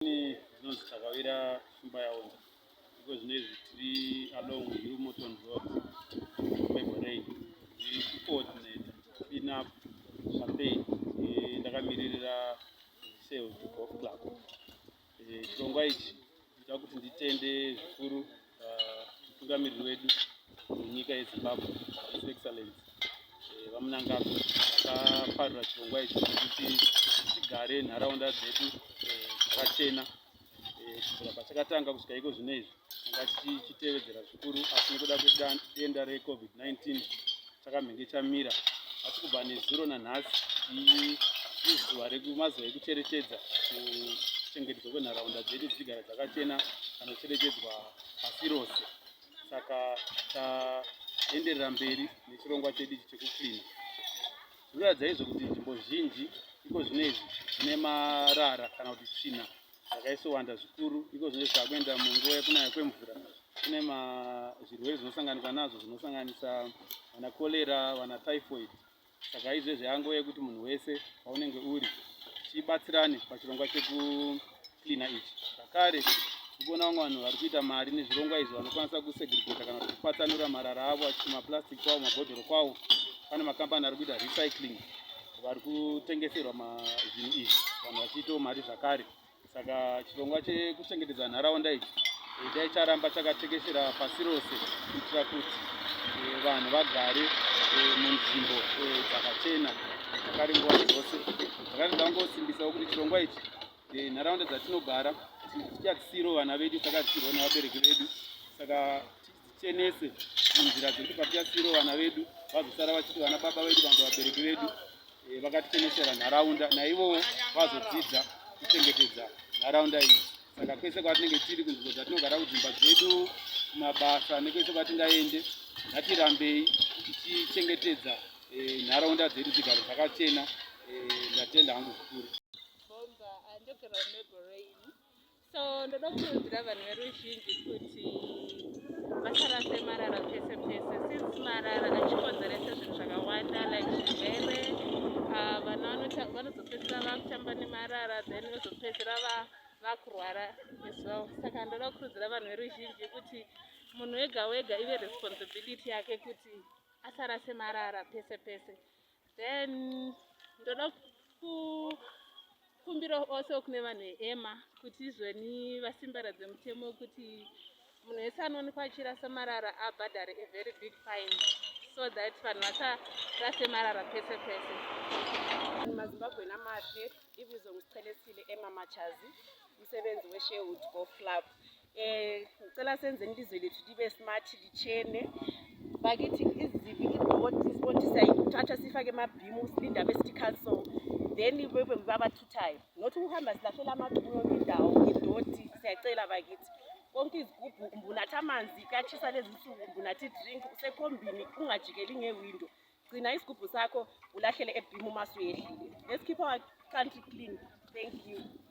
Ini ndinonzi Takawira Shumba Yaonda. Iko zvino izvi tiri along Hillmorton Road, Mabelreign. Ndiri kucoordinate clean up campaign ndakamiririra Sales Golf Club. Chirongwa ichi ndinoda kuti nditende zvikuru mutungamiriri wedu wenyika yeZimbabwe, His Excellency VaMnangagwa, vakaparura chirongwa ichi chekuti tigare nharaunda dzedu dzakachena. Kubvira pachakatanga kusvika iko zvino izvi tanga tichichitevedzera zvikuru, asi nekuda kwedenda reCovid-19 chakamhenge chamira. Asi kubva nezuro nanhasi izuva remazuva ekucherechedza kuchengetedzwa kwenharaunda dzedu dzichigara dzakachena kana kucherechedzwa pasi rose. Saka taenderera mberi nechirongwa chedu ichi chekucleana. Zvinoratidza izvo kuti nzvimbo zhinji iko zvino izvi dzine marara kana kuti tsvina yakaisowanda zvikuru. Iko zvino izvi takuenda munguva yekunaya kwemvura, kune zvirwere zvinosanganikwa nazvo zvinosanganisa vana cholera, vana typhoid. Saka izvezvi yanguva yekuti munhu wese paunenge uri tibatsirane pachirongwa chekucleana ichi. Zvakare tikuona vamwe vanhu vari kuita mari nezvirongwa izvi, vanokwanisa kusegregata kana kuti kupatsanura marara avo achiti maplastic kwawo, mabhodhoro kwawo. Pane makambani ari kuita recycling, vari kutengeserwa zvinhu izvi, vanhu vachiitawo mari zvakare. Saka chirongwa chekuchengetedza nharaunda ichi dai charamba chakatekeshera pasi rose kuitira kuti vanhu vagare munzvimbo dzakachena zvakare nguva dzose. Zvakare ndangosimbisa kuti chirongwa ichi, nharaunda dzatinogara tichadzisiyirawo vana vedu, takadzisiyirwa nevabereki vedu, saka tichenese munzira dzekuti patichasiyirawo vana vedu vazosara vachiti vana baba vedu kana vabereki vedu vakatichenesera nharaunda, naivowo vazodzidza kuchengetedza nharaunda iyi. Saka kwese kwatinenge tiri, kunzvimbo dzatinogara, kudzimba dzedu, kumabasa nekwese kwatingaende, ngatirambei tichichengetedza nharaunda dzedu dzigare dzakachena. Ndatenda hangu zvikuru. Bomba, ndogara muMabelreign. So ndoda kukurudzira vanhu veruzhinji kuti vasarase marara pese pese, since marara achikonzeresa zvinhu zvakawanda like zvirwere. Vana vanozopedzisira vakutamba nemarara, then vozopedzisira vakurwara as well. Saka ndoda kukurudzira vanhu veruzhinji kuti munhu wega wega ive responsibility yake kuti asarase marara pese pese. Then ndoda kukumbira also kune vanhu veEMA kuti izvoni vasimbaradze mutemo wekuti munhu wese anoonekwa achirasa marara abhadhare a very big fine, so that vanhu vasarase marara pese pese. MaZimbabwe namahle, ibizo nguSichelesile Emma Machazi, umsebenzi we-Sherwood Golf Club. Ngicela senzeni ilizwe lethu libe smart, lichene bakithi. Izibi, idoti, sibona siyayithatha siyifake emabhimu, silinde abe-city council, then bebe babathuthayo, not ukuhamba silahlela amabhimu yonke indawo ngedoti. Siyacela bakithi, konke izigubhu, umbunatha amanzi, kuyatshisa lezi nsuku, umbunatha idrink usekhombini, ungajikeli ngewindo. Gcina isigubhu sakho, ulahlele ebhimu uma suyehlile. Let's keep our country clean. Thank you.